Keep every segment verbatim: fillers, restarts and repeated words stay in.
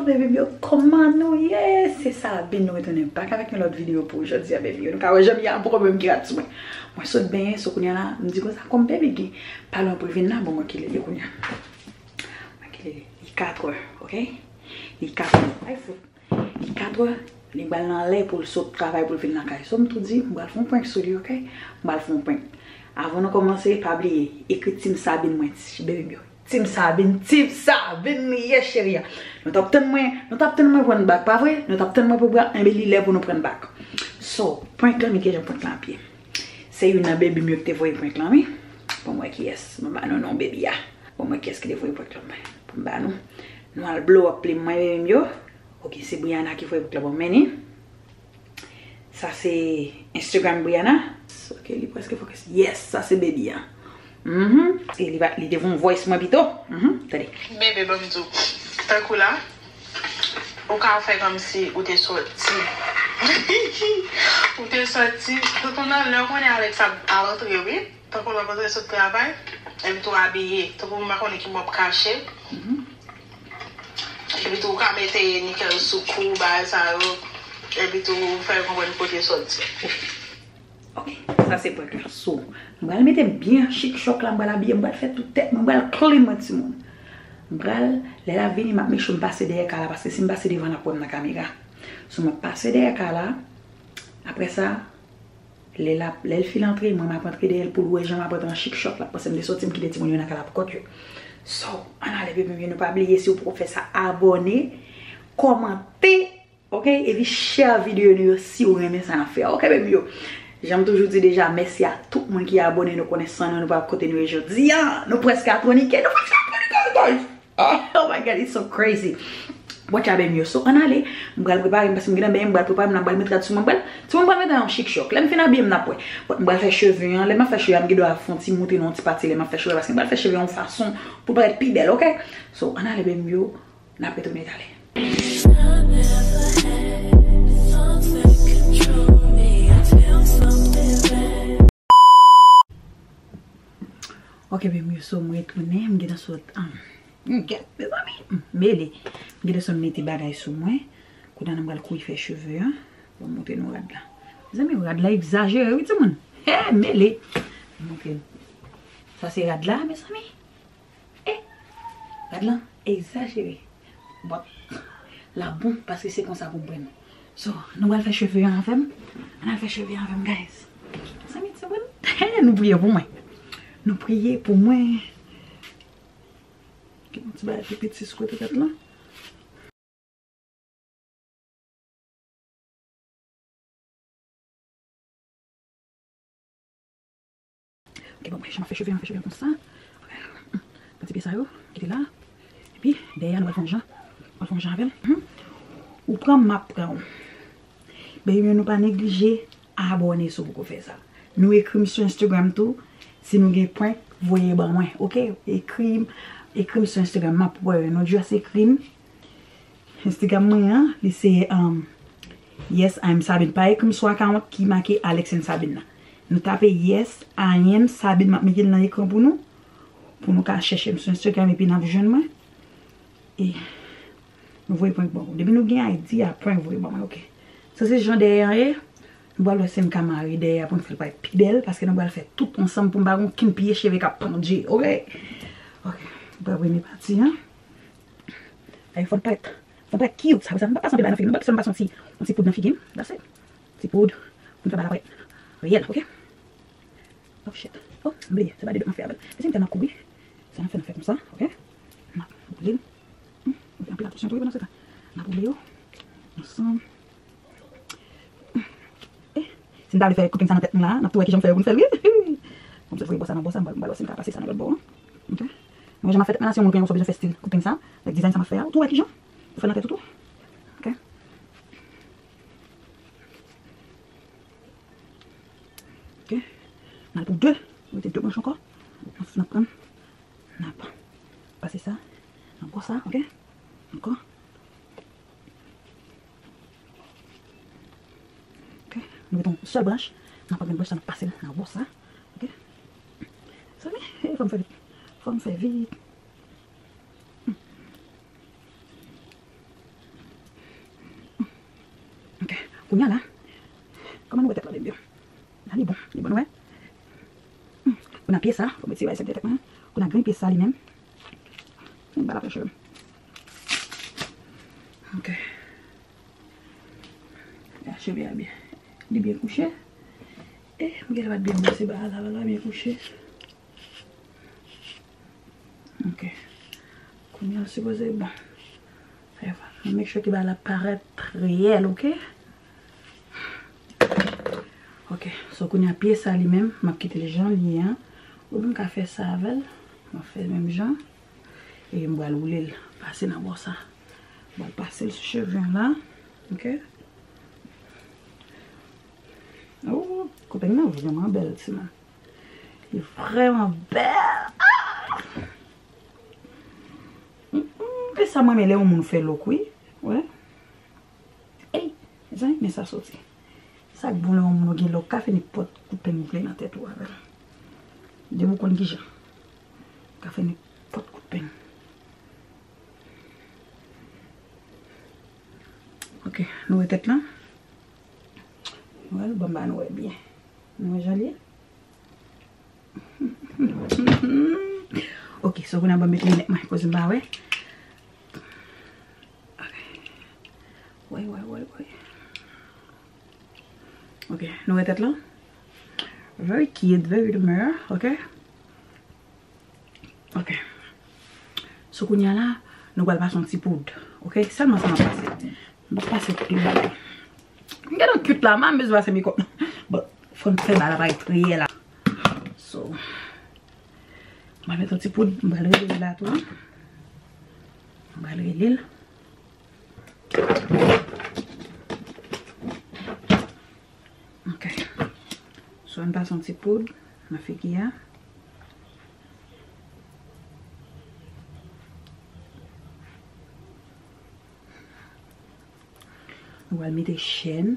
Baby m yo, kòman nou ye? Se Sabine, nou retounen back avèk yon lòt videyo pou jodi a, baby yo. Nou ka wè jan m ye a, poko menm ki rad sou mwen. Mwen sot benyen, so kounye a la, m di konsa, kòm baby gen pa lwen pou l vin la, bon, mwen kile li kounye a. Mwen kile li. Li katrè, ok? Li katrè. Ay, fout. Li katrè, li pral nan lè pou l sot travay pou l vin lakay. So, m tou di, m pral fè yon prank sou li, ok? M pral fè yon prank. Avan nou kòmanse, pa bliye, ekri Team Sabine mwen, ti bebe m yo. Team Sabine, Team Sabine li ye, cheri a. Nou t ap tann mwen, nou t ap tann mwen prann bak, pa vre? Nou t ap tann mwen pou bak, enben li lè pou nou prann bak. So, prank lan, men kijan prank lan ap ye. Se youn nan bebe m yo ki te voye prank lan, wi. Bon, m wè kiyès. Mwen ba nou non bebe a. Bon, m wè kiyès ki te voye prank lan pou m ba nou. Nou al blow up li mwen, bebe m yo. Ok, se Brianna ki voye prank lan ban mwen ni. Sa se Instagram Brianna. Ok, li prèske fokis. Yes, sa se baby an. Mhm. E li va, li te voye yon voice mwen pito. Mhm. Tande. Bebe, ban m di w. Tankou la, ou ka fè kòmsi ou te sòti. Ou te sòti. Tonton nan lè w konnen Alex ap al antre, wi. Tankou lè w antre sot travay, epi tou abiye. Tankou m pa konnen ki bò w ap kache. Mhm. Epi tou ou ka mete nikèl sou kou, bagay sa yo. Epi tou ou fè konprann kote sòti. Ok, sa se prank la. So, m pral mete m byen chik chòk la, m pral abiye, m pral fè tout tèt mwen, m pral clean mwen timoun. M pral, lè l ap vini, m ap make sure m pase dèyè kay la, paske si m pase devan, l ap wè m nan kamera. So, m ap pase dèyè kay la. Apre sa, Lè l ap, lè l fin antre, mwen m ap antre dèyè l pou l wè jan m ap antre an chik chòk la. Paske m te sòti, m kite timoun yo nan kay la pou kont yo. So, ann ale, bebe m yo, nou pa bliye, si w poko fè sa, abòne, kòmante, ok? Epi share videyo nou yo si w renmen sa n ap fè a, ok, bebe m yo? Jan m toujou di deja, mèsi a tout moun ki abòne, nou konnen san nou, nou pa kote nou ye jodi a. Nou prèske a twenty K, nou prèske a twenty K, guys! Oh my God, it's so crazy. Bon, tchabe m yo. So, ann ale. M pral prepare m, paske m gen nan benyen, m pral prepare m, m pral met rad sou mwen, m pral, timoun, m pral met yon chik chòk. Lè m fin abiye m, n ap wè. Bon, m pral fè cheve an. Lè m ap fè cheve a, m gen dwa fè yon ti moute nan yon ti pati lè m ap fè cheve a, paske m pral fè cheve a yon fason pou l parèt pi bèl, ok? So, ann ale, bebe m yo, n ap retounen talè. Ok, bebe m yo, so m retounen, m gentan sot, um, m gen, mezanmi, m mele. M gentan sot mete bagay sou mwen. Kounye a m pral kouri fè cheve an. Bon, m montre nou rad la. Mezanmi, rad la egzajere, wi, timoun. He, mele. M montre nou. Sa se rad la, mezanmi. E, rad lan egzajere. But, l ap bon, paske se konsa pou m pran. So, nou pral fè cheve an avè m. Ann al fè cheve an avè m, guys. Mezanmi, se bon. Nou priye pou mwen. Nou priye pou mwen. Gen yon ti bagay pi piti sou kote tèt lan. Ok, bon, mwen, jan m ap fè cheve an, fè cheve an konsa. Ok. Pran ti pye sa yo, kite la. Epi, dèyè a, nou pral fè yon jan. Nou pral fè yon jan avè l. Mhm. Ou pran m, m ap pran w. Bebe m yo, nou pa neglije abòne si w poko fè sa. Nou ekri m sou Instagram tou. Si nou gen prank, voye ban mwen, ok? Ekri m, ekri m sou Instagram, m ap wè yo. Nou just ekri m. Instagram mwen an, li se, um, Yes, I am Sabine. Pa ekri m sou account ki make Alex and Sabine nan. Nou tape Yes, I am Sabine. M ap mete l nan ekran pou nou. Pou nou ka chèche m sou Instagram epi n ap jwenn mwen. E nou voye prank ban mwen. Depi nou gen idea prank, voye ban mwen, ok. Sa se jan dèyè an ye. Nou pral wè si n ka mare dèyè a pou n fè l parèt pi bèl, paske nou pral fè tout ansanm pou m pa gen okenn pye cheve k ap pandye, ok? Ok, nou pral premye pati an. Ay, fò n parèt, fò n parèt cute, sa, sa, nou pa pase anpil bagay nan figi nou, nou pral sèlman pase yon ti, yon ti poud nan figi m, that's it. Ti poud, pou n fè bagay la parèt reyèl, ok? Oh shit. Oh, m bliye, se pa de dòt m ap fè avè l. Mezanmi, m tèlman kouri. Sa n ap fè, n ap fè konsa, ok? N ap boule l. Hmm, anpil atansyon tou, wi, pandan se tan. N ap boule yo. Ansanm. Eh, si n ta vle fè kout peny sa nan tèt nou la, n ap tou wè kijan m fè yo pou n fè l, wi. Bon, m sot voye bò sa nan bò sa, m pral, m pral wè si n ka pase sa nan lòt bò an. Ok? Mwen, jan m ap fè tèt mwen la, si yon moun konnen yon sò bezwen fè stil kout peny sa, like design sa m ap fè a, ou tou wè kijan? Ou fè l nan tèt ou tou? Ok? Ok? N al pou de. Rete de branch ankò. N ap, n ap pran. N ap pase sa nan bò sa, ok? Ankò. Ok, nou mete yon sèl branch. N ap pran branch sa, n ap pase l nan bò sa, ok? Mezanmi, eh, fò m fè vit. Fò m fè vit. Hmm. Kounye a la, kòman nou wè tèt la, baby? La, li bon, li bon, nou wè. Hmm. Kounye a pye sa, fò m retire bagay sa de tèt mwen. Kounye a grenn pye sa, li menm. Hmm, ba la fè cheve m. Ok. Ya, cheve a byen. Li byen kouche. E, m genlè pa t byen bwose ba la, la, la, byen kouche. Ok. Kounye a l sipoze bon. Fè, make sure ke bagay la parèt reyèl, ok? Ok. So, kounye a pye sa li menm, m ap kite l jan l ye an. Ou menm ka fè sa avè l. M ap fè l menm jan. E m pral woule l. Pase nan bò sa. M pral pase l sou cheve an la. Ok? Oh, koupèng nan vrèman bèl, ti moun. Li vrèman bèl. Ah! Mm, mm, e sa m renmen lè yon moun fè look, wi. Wè. Ey, mezanmi, men sa soti. Sa k bon lè yon moun ou gen lè w ka fè nenpòt kout peng ou vle nan tèt ou avè l. Depi w konn kijan. Ou ka fè nenpòt kout peng. Ok, nou wè tèt lan. Nou wè l, ban m ba nou wè byen. Nou wè jan l ye? Ok, so kounye a ban m met linèt mwen, koz m pa wè. Ok. Wè, wè, wè, wè. Ok, nou wè tèt lan? Very cute, very demure, ok? Ok. So kounye a la, nou pral pase yon ti poud. Ok? Sèlman sa m ap pase. M p ap pase tout li la. M gen yon cute la, m pa bezwen pase makeup. Bon, fò n fè bagay la parèt reyèl la. So, m pral met yon ti poud, m pral rele l la tou. M pral rele l. Ok. So, ann pase yon ti poud nan figi a. Nou pral mete chèn.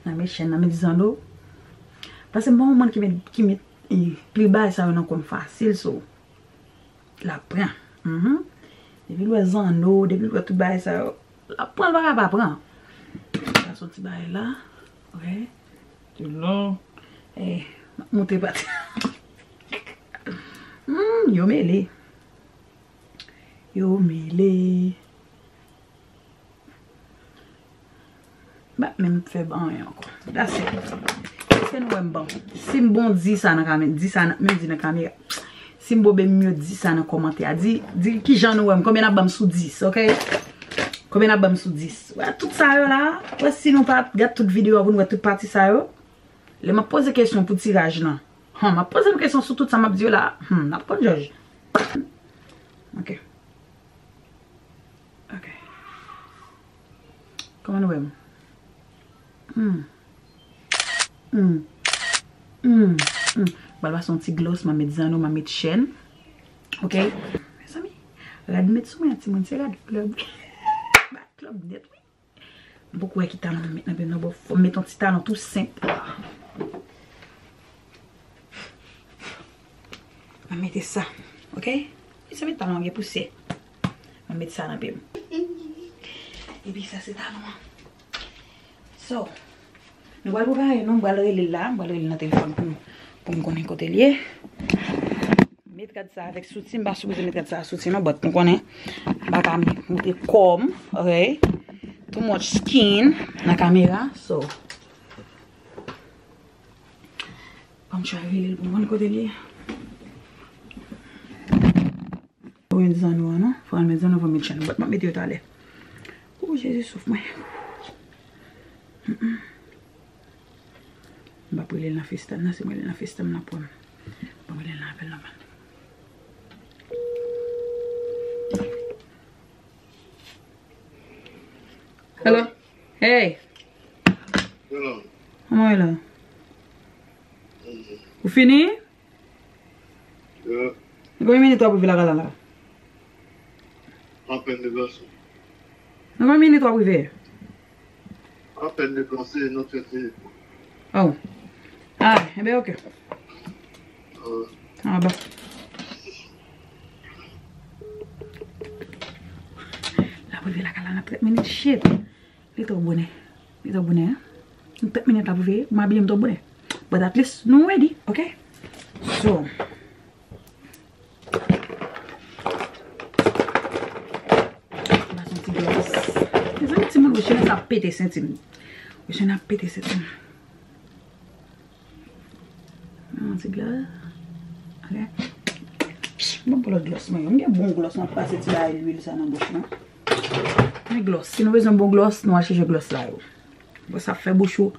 N a met chèn, n a met zanno. Paske m pa yon moun ki met, ki met, eh, pil bagay sa yo nan kò m fasil, so. L ap pran. Mhm. Depi l wè zanno, depi l wè tout bagay sa yo, l ap pran, l pa ka pa pran. Sa soti bagay la. Ok. Tout long. Eh, m ap montre pati. Hmm, yo mele. Yo mele. M p ap menm fè anyen ankò. That's it. Èske nou wè m bon? Si m bon, di sa nan kamera. Di sa nan, menm di nan kamera. Si m bon, ben m yo di sa nan kòmantè a. Di, di kijan nou wè m. Konbyen n ap ban m sou dis, ok? Konbyen n ap ban m sou dis? Wè, tout sa yo la. Wè, si nou pa gad tout videyo a pou nou wè tout pati sa yo. Lè m ap poze kesyon pou tiraj lan. Hum, m ap poze nou kesyon sou tout sa m ap di yo la. Hum, n ap konn jòj. Ok. Ok. Kòman nou wè m? Hmm. Hmm. Hmm. Hmm. M pral pase yon ti gloss, m a met zanno, m a met chèn. Ok. Mezanmi, rad m met sou mwen an, timoun, se rad club. Ba club nèt, wi. M poko wè ki talon m met nan pye m nan, bon, fò m met yon ti talon tou senp. M a mete sa, ok? Mezanmi, talon an gen pousyè. M a met sa nan pye m. Epi sa se talon an. So, nou pral prepare, nou, m pral rele l la, m pral rele l nan telefòn pou m, pou m konnen kote l ye. Met rad sa avèk soutyen, m pa sipoze met rad sa a soutyen non, but m konnen m pa ka montre kò m, ok? Too much skin nan kamera, so. Ban m try rele l pou m konn kote l ye. Fò met zanno an non, fò met zanno, fò met chèn, but m ap mete yo talè. Oh, Jezi, souf mwen. Mm, mm. M p ap rele l nan FaceTime nan, si m rele l nan FaceTime nan, pran m. Ban m rele l nan apèl nòmal. Hello. Hey. Hello. Kòman w ye la? Mm. Ou fini? Yeah. Nan konbyen minit w ap rive lakay la la? Apèn deplase. Nan konbyen minit w ap rive? Apèn deplase, nan trant minit. Oh. Ah, enben, ok. Ah. Ah, bon. L ap rive lakay la nan trant minit, shit. Li twò bonè. Li twò bonè, hein? Nou trant minit la pou veye. M abiye m twò bonè. But at least, nou ready, ok? So, m pase yon ti gloss. Mezanmi, timoun, Rochelle ap pete senti m. Rochelle ap pete senti m. Yon ti gloss. Ok. Bon, pou lòt gloss mwen yo. M gen bon gloss, m ap pase ti bagay lwil sa nan bouch mwen. Men gloss. Si nou bezwen bon gloss, nou al chèche gloss la yo. Bon, sa fè bouch ou.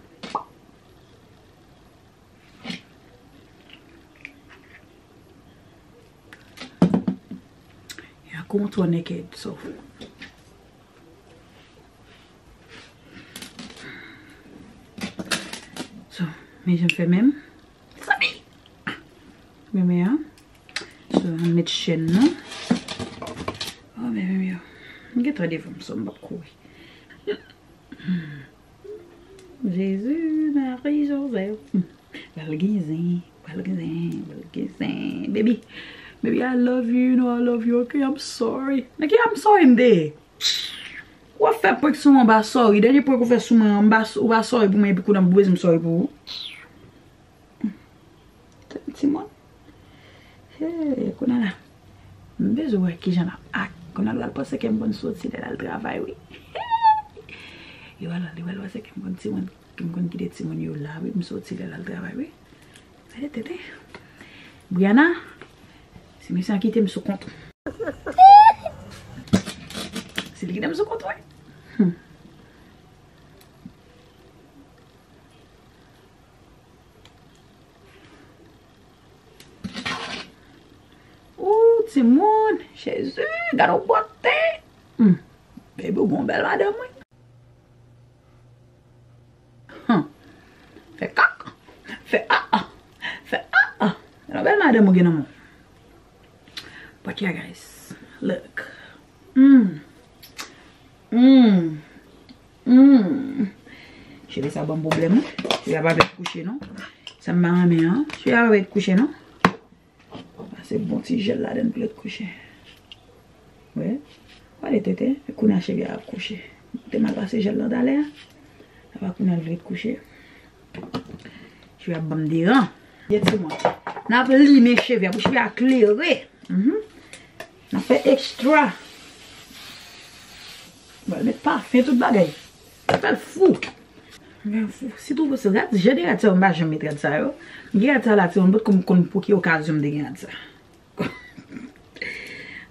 Ya, kou m twò naked, so. So, men jan m fè menm. Mezanmi! Men, men, an. So, ann met chèn nou. Oh, men, men, yo. M gen tan devan m, so m p ap kouri. Jezi, Mari, Jozèf. Pral gen zen, pral gen zen, pral gen zen. Baby, baby, I love you, you know I love you, okay? I'm sorry. Nan ki I'm sorry m te ye? W ap fè prank sou mwen, m pa sorry. Dènye prank ou fè sou mwen an, m pa, ou pa sorry pou mwen, epi kounye a m bezwen m sorry pou ou. Timoun. Hey, kounye a la, m bezwen wè kijan l ap ak. Kounye a l pral panse ke m konn soti lè l al travay, wi. Li pral, li pral panse ke m konn timoun, ke m konn kite timoun yo la, wi, m soti lè l al travay, wi. Gade tete. Brianna, si mesye a kite m sou kont ou. Si li kite m sou kont ou, wi. Hmm. Ou, timoun, Jezi, gade yon bòt tè. Hmm. Baby, ou gon bèl madanm, wi. Hmm. Fè kak. Fè a a. Fè a a. Gade yon bèl madanm ou gen nan men w. But yeah, guys. Look. Hmm. Hmm. Hmm. Cheve sa ban m pwoblèm, wi. Cheve a pa vle kouche, non. Sa m pa renmen an. Cheve a pa vle kouche, non. Pase bon ti jèl ladann pou l ret kouche. Wi. Gade tete, kounye a cheve a ap kouche. Te mal pase jèl lan talè a. Apa kounye a l vle ret kouche. Cheve ap ban m deran. Ye timoun. N ap limen cheve a pou cheve a klere. Mhm. N ap fè ekstra. Mwen met pafen tout bagay. Fè l fou. Men fou. Sitou pou se rad, jan de rad sa yo, m pa janm met rad sa yo. M gen rad sa la, timoun, m potko konn pou ki okazyon m te gen rad sa.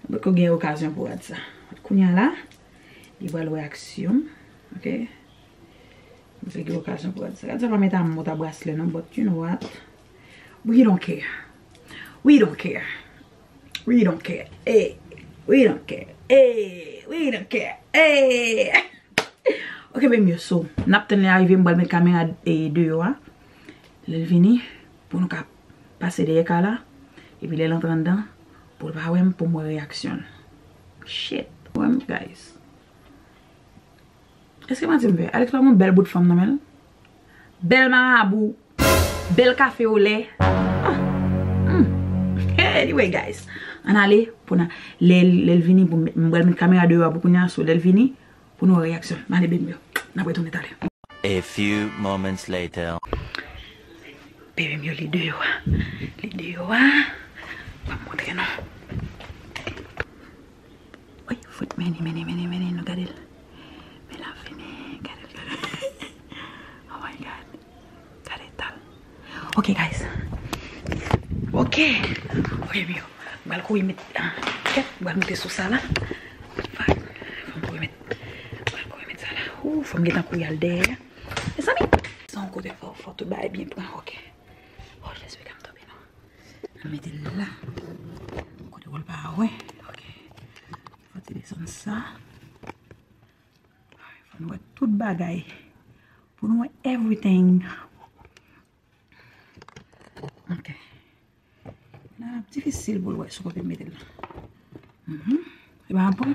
M potko gen okazyon pou rad sa. Kounye a la, li pral wè aksyon. Ok? M te gen okazyon pou rad sa. Rad sa pa met a mont a braslè non, but you know what? We don't care. We don't care. We don't care. Hey, we don't care. Hey, we don't care. Hey. Ok, baby, so, n ap tann li arive, m pral met kamera, e, deyò a. Lè l vini, pou nou ka pase dèyè kay la. Epi lè l antre anndan, pou l pa wè m, pou m wè reyaksyon l. Shit. Wè m, guys. Èske manti m fè? Alex pa gon bèl bout fanm nan men l? Bèl marabou. Bèl kafe olè. Ah. Hmm. Anyway, guys. Ann ale pou n a, lè, lè l vini, pou m, m pral met kamera deyò a pou kounye a, so lè l vini, pou nou wè reyaksyon. N ale, baby m yo. N ap retounen talè. A few moments later. Baby m yo, li deyò a. Li deyò a. M ap montre nou. Wi, fout, men li, men li, men li, men li, nou gade l. Men l ap vini, gade l, gade l. Oh my God. Gade tal. Ok, guys. Ok. Ok, m yo. M pral kouri met, ah, kèt, m pral moute sou sa la. Fòk, fòk m kouri met, m pral kouri met sa la. Ou, fòk m gentan kouri al dèyè. Mezanmi, se yon kote fò, fò tout bagay byen pran, ok. Oh, Jezi, m tonbe non. Mete l la. Kote pou l pa wè. Ok. Fò ti desann sa. Fò nou wè tout bagay. Pou nou wè everything. Ok. Nan ap difisil pou l wè sou kote m mete l la. Mhm. E pa apre,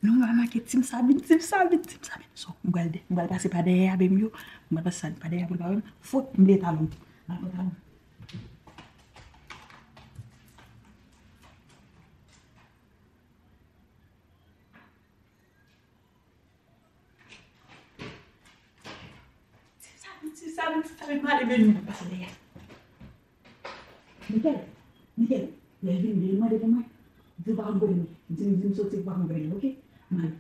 nou remake Team Sabine, Team Sabine, Team Sabine. So, m pral de-, m pral pase pa dèyè a, baby m yo. M pral pase pa dèyè a pou l pa wè m. Fout, m bliye talon m. M pral pran talon m. Sa vin, sa vin male men nou pase dèyè. Mikel, Mikel, lè l vini, li mande pou mwen. Di w pa konn kote m ye. Di m, di m soti, ou pa konn kote m ye, oke? M ale.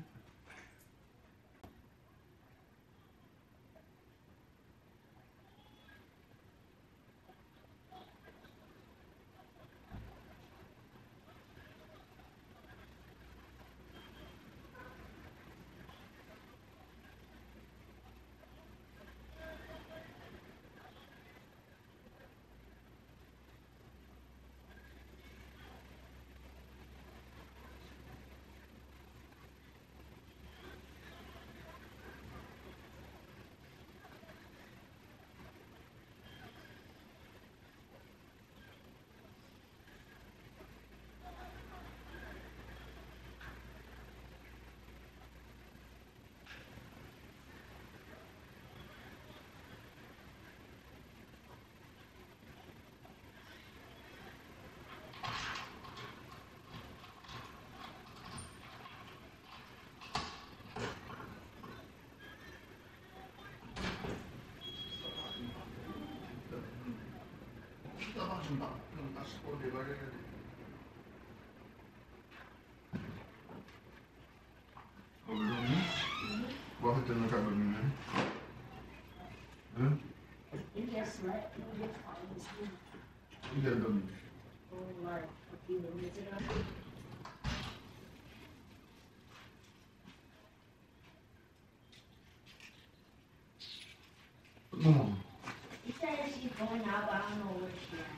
Ou vle dòmi? Ou pa fè tan nan kay dòmi menm? Hein? Ou vle dòmi? Manman. She said she's going out, but I don't know where she at.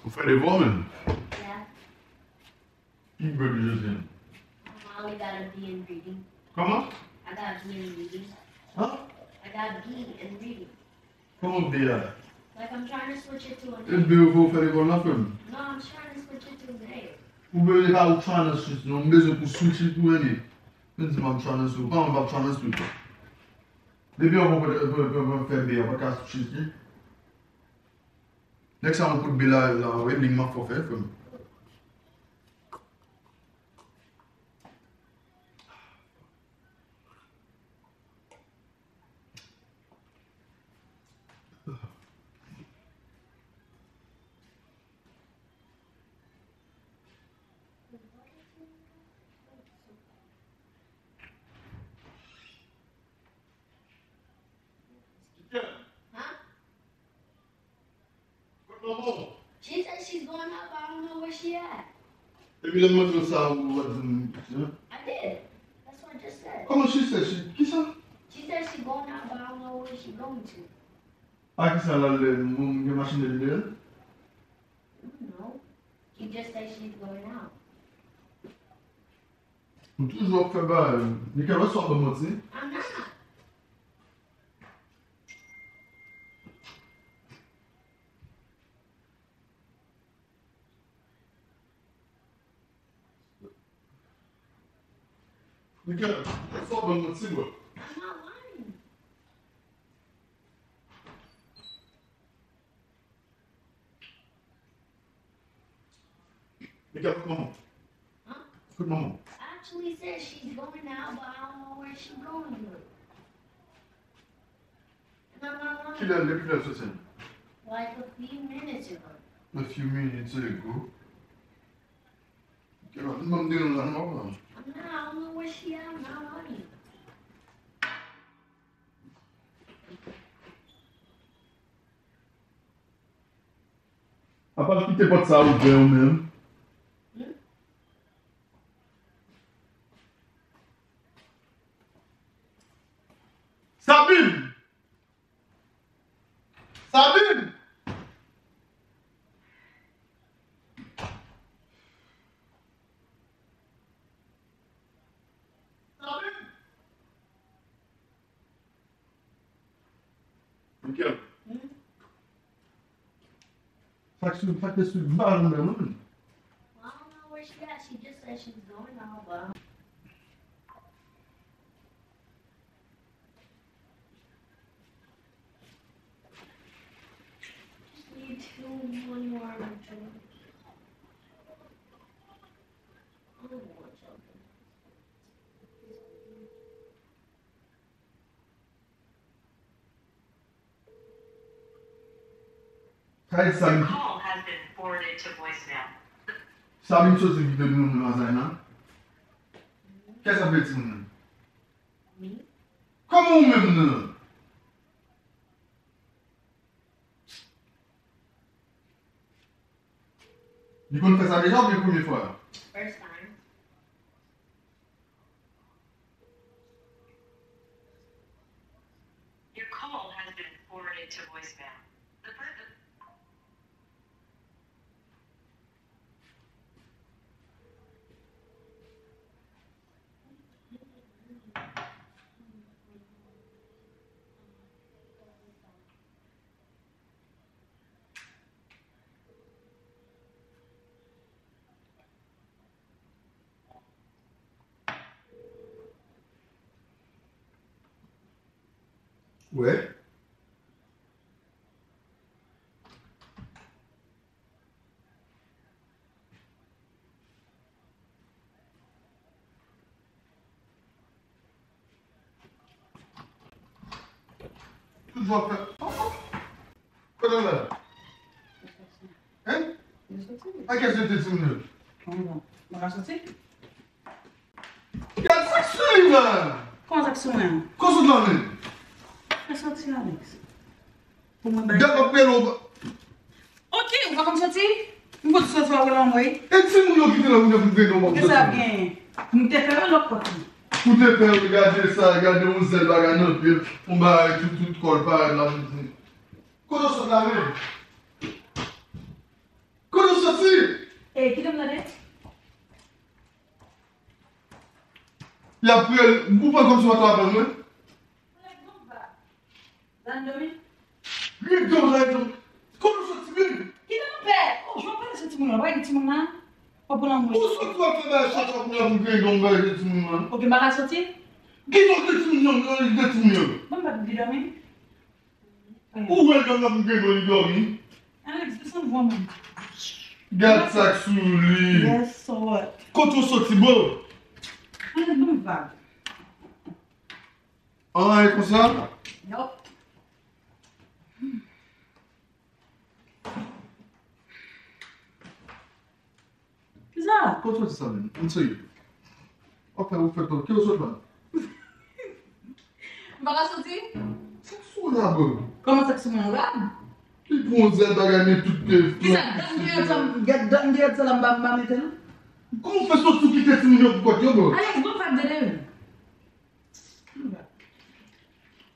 Ou fè devwa w menm? Yeah. Ki bèl jodi a? Um, I only got a B in reading. Kòman? I got B in reading. Huh? I got B in reading. Kòman w de a? Like, I'm trying to switch it to an E. E de yo fè w fè lekòl la, frè m? No, I'm trying to switch it to an A. Ou bezwen pa ou trying to switch, non, m bezwen pou switch it pou an A. Vin di m I'm trying to switch, ou pa mwen p ap trying to switch. Depi yon moun fè B a, pa ka switch li. Nèg sa yon kout B la, la, wi, li m ap fè w fè, frè m. Huh? Kot manman w? She said she's going out, but I don't know where she at. Epi lè m mande w sa, ou pa di m, hein? I did. That's what I just said. Kòman she said she, kisa? She said she going out, but I don't know where she going to. A kisa l al lè moun gen machin li dèyè l? I don't know. She just said she's going out. Ou toujou ap fè bagay. Mikel, wè sa w ap ban m manti. I'm not. Mikel, wè sa w ap ban m manti, bro. I'm not lying. Mikel, kot manman w? Huh? Kot manman w? I actually said she's going out, but I don't know where she going to. And I'm not lying. Kilè, depi kilè l soti? Like a few minutes ago. A few minutes ago. Mikel, m pa deranj la, non, papa. I'm not, I don't know where she at, I'm not lying. Apa l kite pòt sa ouvè ou menm? Hmm? Sabine! Sabine! Sabine! Sa k sou, sa k te sou bal ou menm, wi. I don't know where she at. She just said she's going out, but just need two, one more drink. I don't want something. Kay sa m. Your call has been forwarded to voicemail. Sa m soti kite moun nan Zayna. Kè sa fè ti moun nan? Kòman ou menm nan? Li konn fè sa deja oubyen premye fwa? First time. Your call has been forwarded to voicemail. The person Wè. Tout w ap fè. Oh, oh. Kote w la? Hein? A kè se te timoun yo? Mwen pa soti. Gad sa k sou li la! Kòman sa k sou mwen an? Kò sot la menm? Mwen soti, Alex. Pou mwen bay. Gad ap rele w. Ok, ou pa konn soti? M konn soti w ap rele anmwey. E timoun yo ki te la kounye a pou vin nan w ap soti. Kisa ap genyen? M te fè yon lòt pòt li. Ou te fè, gade sa, gade yon zèl bagay nan pye l, yon bagay tout, tout kò l parèt la, m di. Kote w sot la menm? Kote w soti? E, kite m tande. Y ap priye, ou pran kòm si w pa t aprann mwen? Anlè, bon, va. Zan dòmi? Ret dòmi la, ret dòmi. Kote w soti menm? Kite m pè. Oh, jwenn pale sou timoun nan. Wè, timoun nan. Ou soti w ap fè bagay chak chak moun ap griyen dòmi bagay de timoun nan. Ok, m pa ka soti? Kite w de timoun nan, de timoun yo. Bon, m pa t di dòmi. Ou wè l dòmi ap griyen dòmi, li dòmi. Alex, desann vwa mwen. Gad sa k sou li. Yes, so what? Kote w soti, bro? Alex, bon, m vag. An, e konsa? Nope. Kisa? Kote w soti sa menm? M serye. W ap fè, w fè tòl. Ki w sot la? M pa ka soti? Sa k sou la, bro? Kòman sa k sou mwen, rad? Li pran yon zèl bagay, men tout pye. Kisa? Dan m deyò, gad dan m deyò, sa la m pa, m pa mete l. Kòman w fè soti w kite timoun yo pou kòt yo, bro? Alex, bon, pa t vle.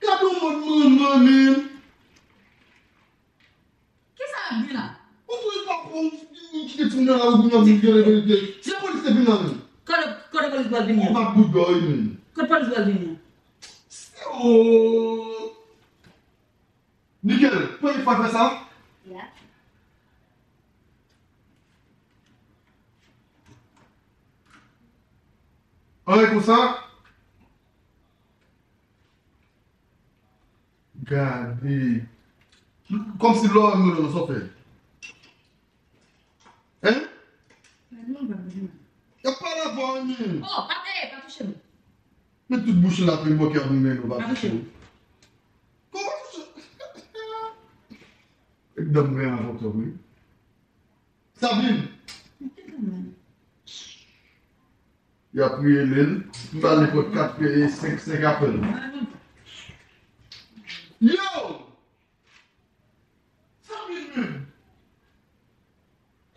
Gade yon mòd manman, menm. Kisa ap gen la? Ou tou pa pou ou kite timoun nan la ou pou nan vin vyole verite. Se polis te vin la menm. Kote, kote polis pral vini an? Ou pa bout ba wi menm. Kote polis pral vini an? Se o. Nickel, premye fwa fè sa? Yeah. Anyen konsa? Gade. Kòmsi lò an mwen sa w fè. Hein? Y ap pale avè w, men. Oh, pa, eh, pa touche m. Men tout bouch la ap bòkè avè w, men nou pa touche m. Kòman touche? Dam mwen avè w, wi. Sabine. Y ap rele l. M ba li kot kat, senk, senk apèl. Yo! Sabine menm.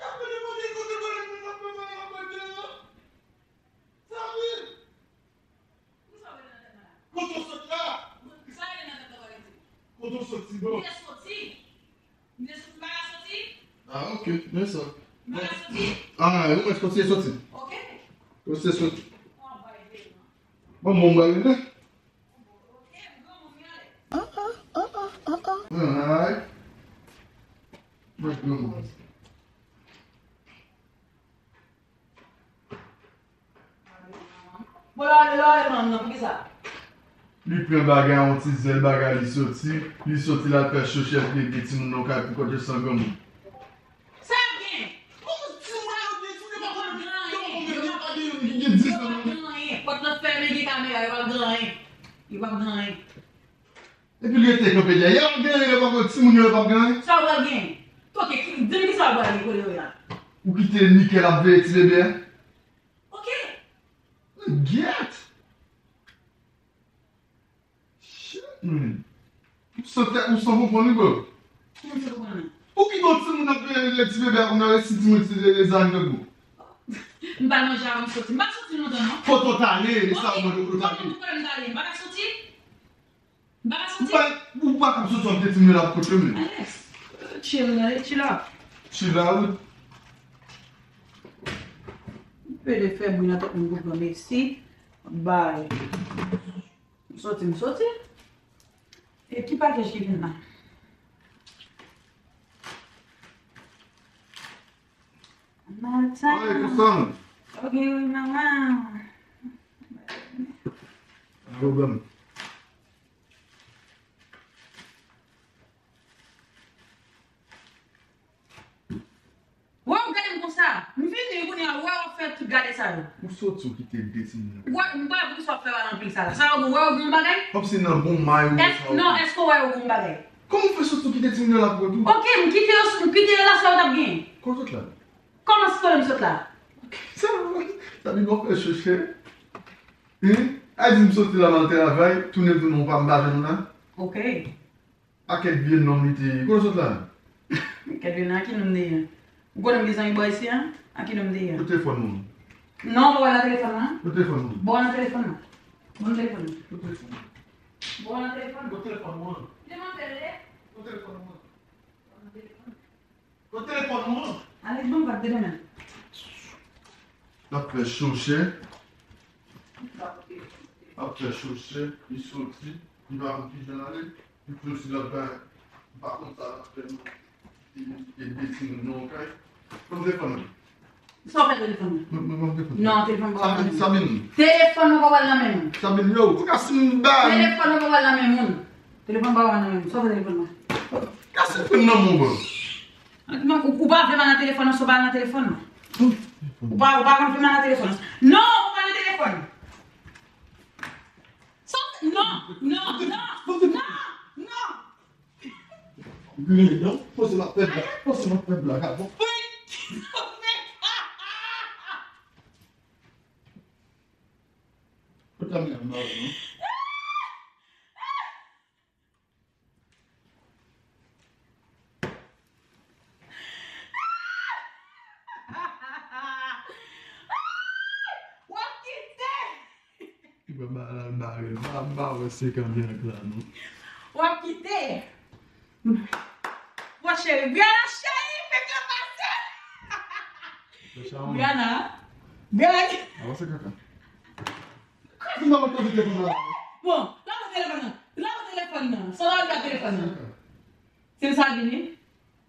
Y ap rele kote, kote, kote, kote, kote, kote, kote, Sabine! Kote w sot la? Kote w soti, bro? M te soti. M te soti, m pa ka soti. Ah, ok, men sa. M pa ka soti. Ah, ou mèt kontinye soti. Ok. Kontinye soti. Bon, bon, m prale. Ok, m granmoun, m ale. Ah, ah, ah, ah, ah, ah. Alright. Mwen, mwen. Bon, la, la, la, manman, poukisa? Li pran bagay, yon ti zèl bagay, li soti, li soti, l al fè chochèt, li ede timoun nan kay pou kòte san granmoun. Sa ap gen? Yon timoun a yo gen, timoun yo pa konn, yo pa konn gen, gen, gen dis an. Yo p ap gen anyen. Pòt lan fèmen, gen kamera, yo p ap gen anyen. Yo p ap gen anyen. Epi l rete kanpe dèyè. Y ap gen anyen, yo p ap gen timoun yo, yo p ap gen anyen. Sa w pral gen? Toke, di m kisa w pral gen kote yo ye la. Ou kite Nickel ap veye ti bebe a? Ok. Gyèt! Shit, man. Ou san tèt, ou san konprann, wi, bro. Kòman se konprann? Ou kite yon timoun ap veye ti bebe a, kounye a resi timoun ti zan grangou. M pa nan jan m soti. M pa soti lontan, non. Kote w t ale, e sa w mande kote w t ale. Mwen menm, kote m t ale? M pa ka soti. M pa ka soti. Ou pa, ou pa ka soti, w ap gen timoun yo l ap kote w menm. Alex, chill, chill out. Chill out. Pede fè bri nan tèt moun pou pran mesi. Bay. M soti, m soti. E ki pakèj ki vin la? Maten. Wi, pou sa. Ok, wi, manman. Pa gen pwoblèm. Wè, w gade m konsa. M vini, kounye a, wè, w ap fè tout gade sa yo. Ou soti, ou kite de timoun yo. Wè, m pa wè poukisa w ap fè mal anpil sa la. Sa yo bon, wè, yo bon bagay? Kòmsi nan bon may ou sa. Non, èske w wè yo bon bagay? Kòman w fè soti, ou kite timoun yo la pou kont ou? Ok, m kite yo, m kite yo la, sa yo t ap genyen. Kote w t la? Kòman se kote m sot la? Sa, sa li bon fè choche. Hein? A di m soti la m al travay, tounen tounen w pa m pa jwenn la. Ok. A kèk vye nonm li te ye. Kote w sot la? Kèk vye nonm, a ki nonm m te ye? Ou konnen m gen zanmi bò isi a? A ki nonm m te ye? Kote telefòn mwen? Non, pa wè nan telefòn nan. Kote telefòn mwen? Bon, nan telefòn nan. Bon, nan telefòn nan. Kote telefòn mwen? Bon, nan telefòn nan. Kote telefòn mwen? Ki te mande le? Kote telefòn mwen? Kote telefòn mwen? Alex, ban m vag de demen. L ap fè choche. L ap fè choche. Li soti. Li pa konn ki jan l ale. Li soti lòt bay. Li pa konn sa l ap fè non. Li, li, li, li, li, non, kay. Ban m telefòn mwen. Sa w fè telefòn nan? Mwen, mwen, mwen telefòn. Non, telefòn pa pral nan men m. Sabine. Telefòn nan pa pral nan men m. Sabine, yo, ou ka si m ba. Telefòn nan pa pral nan men moun. Telefòn pa pral nan men m. Sa w fè telefòn nan? Kase fè m nan men w, bro. Ou, ou pa vle m al nan telefòn nan, sa w pa al nan telefòn nan. Ou pa, ou pa konn vle m al nan telefòn nan. Non, ou pa nan telefòn. Sa w fè, non, non, non, non, non. Li menm, non? Poze m ap fè blag. Poze m ap fè blag avè w. Kot kamera m nan, non? W ap kite! Li pa ba l al bare l. M pa, m pa wè se kanpe ank la, non. W ap kite. Bon, cheri, Brianna, cheri, fè kè pase. Brianna, Brianna. Avanse kaka. Kaka. Bon, lave telefòn nan. Lave telefòn nan. Sa w ap fè telefòn nan? Tim Sabine, wi.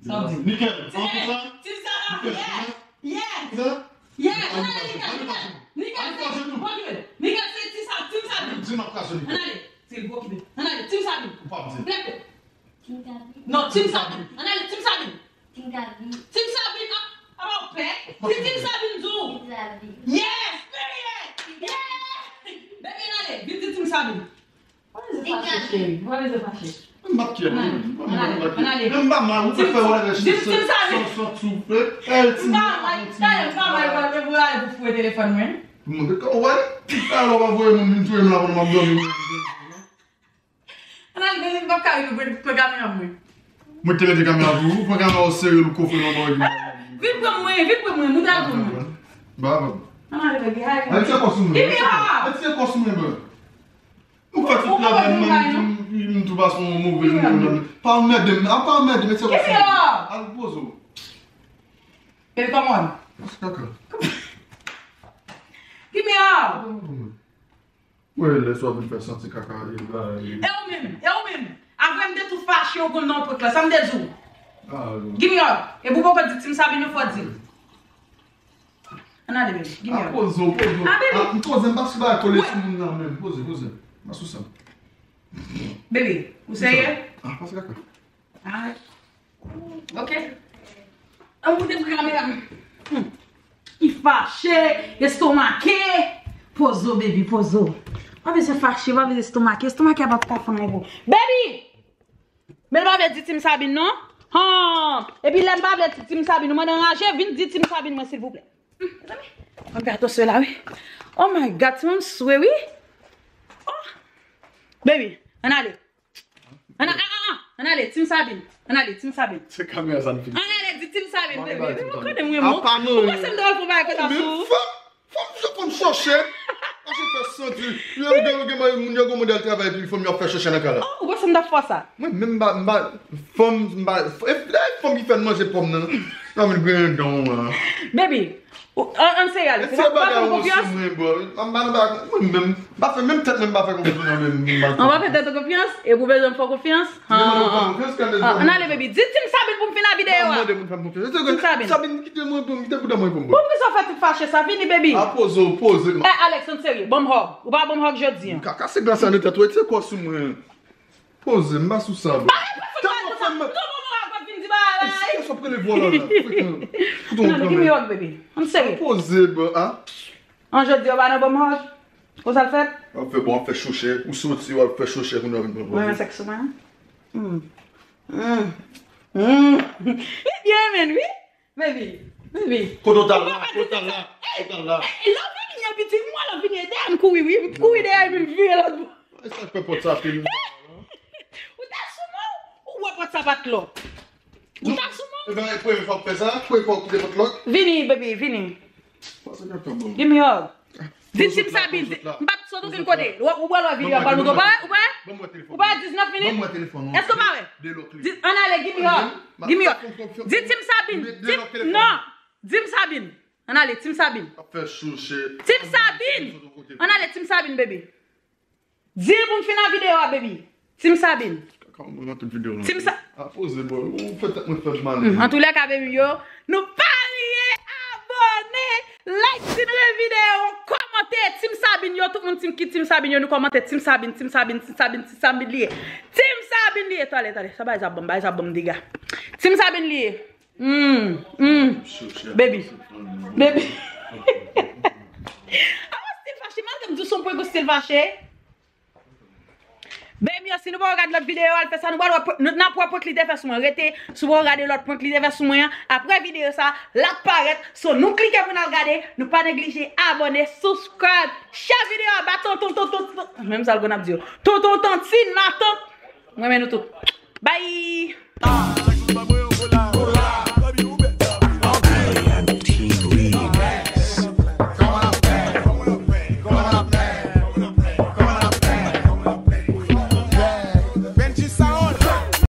Sa w di? Nickel, an konsa? Tim Sabine, yes, yes. Yes, ann ale, Nickel, Nickel. Nickel, se, bon, Nickel, se Tim Sa-, Tim Sabine. Di m ap kache Nickel. Ann ale, se l ki okipe. Ann ale, Tim Sabine. Ou p ap di. Leve. Non, Tim Sabine. Ann ale, Tim Sabine. Tim Sabine. Tim Sabine, a, a pa w pè. Di Tim Sabine, di w. Yes, period. Yes. Baby, ann ale, vin di Tim Sabine. Ou pa bezwen fache, cheri. Ou pa bezwen fache. M p ap kè, non. M pa mal, ou te fè wè lè sou soufle. E, ti m pa mal, talè m pa mal, ou pral, ou pral pou foure telefòn mwen. Pou montre kò w, wè. Talè w ap voye moun vin touye m la pandan m ap dòmi. Ann ale, m p ap ka rive pran kamera mwen. Mwen te mete kamera pou ou, pran kamera w serye, ou kofre nan bò. Vin pran mwen, vin pran mwen, mwen ta pran mwen. Ba, ba. Ann ale, baby, hai. Retire kò sou mwen. Retire kò sou mwen, bro. Ou fè tout travay, man, m tou pase yon move jounen. Pa anmède m, a pa anmède m, retire kò sou mwen. Al poze w. Baby, come on. Kaka. Give me a hug. Mwen, lè sa w vin fè santi kaka, e ba, e. E ou menm, e ou menm. Apre m te tou fache. Yo konn nan prank la, sa m te di w. Give me up. E pou poko di Team Sabine, fò di l. Ann ale, baby. Give me up. Poze w, poze w. Ah, baby. M poze, m pa sou bagay kole sou moun nan menm. Poze, poze. M pa sou sa. Baby, ou serye? Ah, pase kaka. Alright. Ok. An moute pou kamera m. Hmm. Li fache, estomake. Poze w, baby, poze w. Pa bezwen fache, pa bezwen estomake. Estomake a p ap ka fè anyen pou. Baby! Men l pa vle di Team Sabine non. Han! Epi lè m pa vle di Team Sabine, ou mande anraje, vin di Team Sabine mwen silvouplè. Hmm, mezanmi. Mwen gato sela wi. Oh my God, ti moun swe wi. Oh! Baby, ann ale. Ann a- ah, ah, ah. Ann ale, Team Sabine. Ann ale, Team Sabine. Se kamera sa n filme. Ann ale, di Team Sabine, baby. Baby, ou konnen m renmen w. Ou panse m dwòl pou bagay konsa sou ou? Fòm, fòm, fòm chòche. Paske fè santi. Yo gen, yo gen moun yo gen modèl travay epi fòm yo ap fè chòche nan kay la. Oh, ou panse m t ap fè sa? Mwen menm m pa, m pa, fòm, m pa, e, e, fòm ki fè n manje pòm nan. Nan vin griyen dan w an. Baby, ou, an, an serye ale. Se pa pou fè m konfyans? Mwen, bro. M pa nan bagay, mwen menm, m pa fè menm tèt mwen, m pa fè konfyans nan menm, m pa fè. Ou pa fè tèt ou konfyans? E pou bezwen m fè w konfyans? Ann ale, baby. Di Team Sabine pou m fin a videyo a. Team Sabine. Sabine, kite mwen pou m, kite bouda mwen pou m. Poukisa w fè tout fache sa? Vini, baby. A poze w, poze. Eh, Alex, ann serye. Ban m hug. Ou pa ban m hug jodi a. Ka kase glas la nan tèt ou, retire kò sou mwen. Poze, m pa sou sa, bro. Tèlman fè m mal. Kisa w ap rele vòlò la? Frekan. Fout yon. Non, give me hug, baby. Ann serye. Poze, bro, a. An jodi a, w pa nan ban m hug. Konsa l fèt? W ap fè, bon, w ap fè chouchè. Ou soti, w ap fè chouchè, kounye a w vin pran pòz. Ou renmen sèks sou mwen? Hmm. Hmm. Hmm. Li byen, men, wi. Baby, baby. Kote w t al la? Kote w t al la? Kote w t al la? Lè w vini an, pitit, m wè lè w vini dèyè m kouri, wi. M kouri dèyè, epi m vire lòt bò. Sa fè pòt sa pil. Ou ta sou mwen, ou wè pòt sa pa t lòk. Ou ta sou mwen. E ben, premye fwa w fè sa, premye fwa w kite pòt lòk. Vini, baby, vini. Pase nan tan bon. Give me hug. Di Team Sabine, di, m pa t sot okenn kote. Ou, ou pral wè videyo a, pral montre w. Ou pare? Ou pare? Ou pare diznèf minit? Èske w pare? Di, ann ale, give me hug. Give me hug. Di Team Sabine, Team, non. Di Team Sabine. Ann ale, Team Sabine. Ap fè chouchè. Team Sabine. Ann ale, Team Sabine, baby. Di l pou m fin a videyo a, baby. Team Sabine. Kaka, mwen nan tout videyo lan. Team Sa- A poze, bro. Ou fè tèt mwen fè m mal. Hmm, antoulèka, baby yo, nou pa bliye abòne, like si n renmen videyo, kòmante. Team Sabine yo, tout moun team ki Team Sabine yo, nou kòmante. Team Sabine, Team Sabine, Team Sabine, Team Sabine li ye. Team Sabine li ye. Tande, tande. Sa bagay sa bon, bagay sa bon dega. Team Sabine li ye. Hmm, hmm. Baby. Baby. Apa stil fache, malgre m di w se yon pwen gwo stil fache. Baby, si nou pa gade lòt videyo, al fè sa, nou pral wè prank, nou, n ap wè prank li te fè sou mwen. Rete, si w pa gade lòt prank li te fè sou mwen an, apre videyo sa, l ap parèt. So, nou klike pou n al gade, nou pa neglije abòne, subscribe, share videyo a, ba ton, ton, ton, ton, ton. Menm sa l konn ap di yo. Ton, ton, tantin, matant. Mwen renmen nou tout. Bye!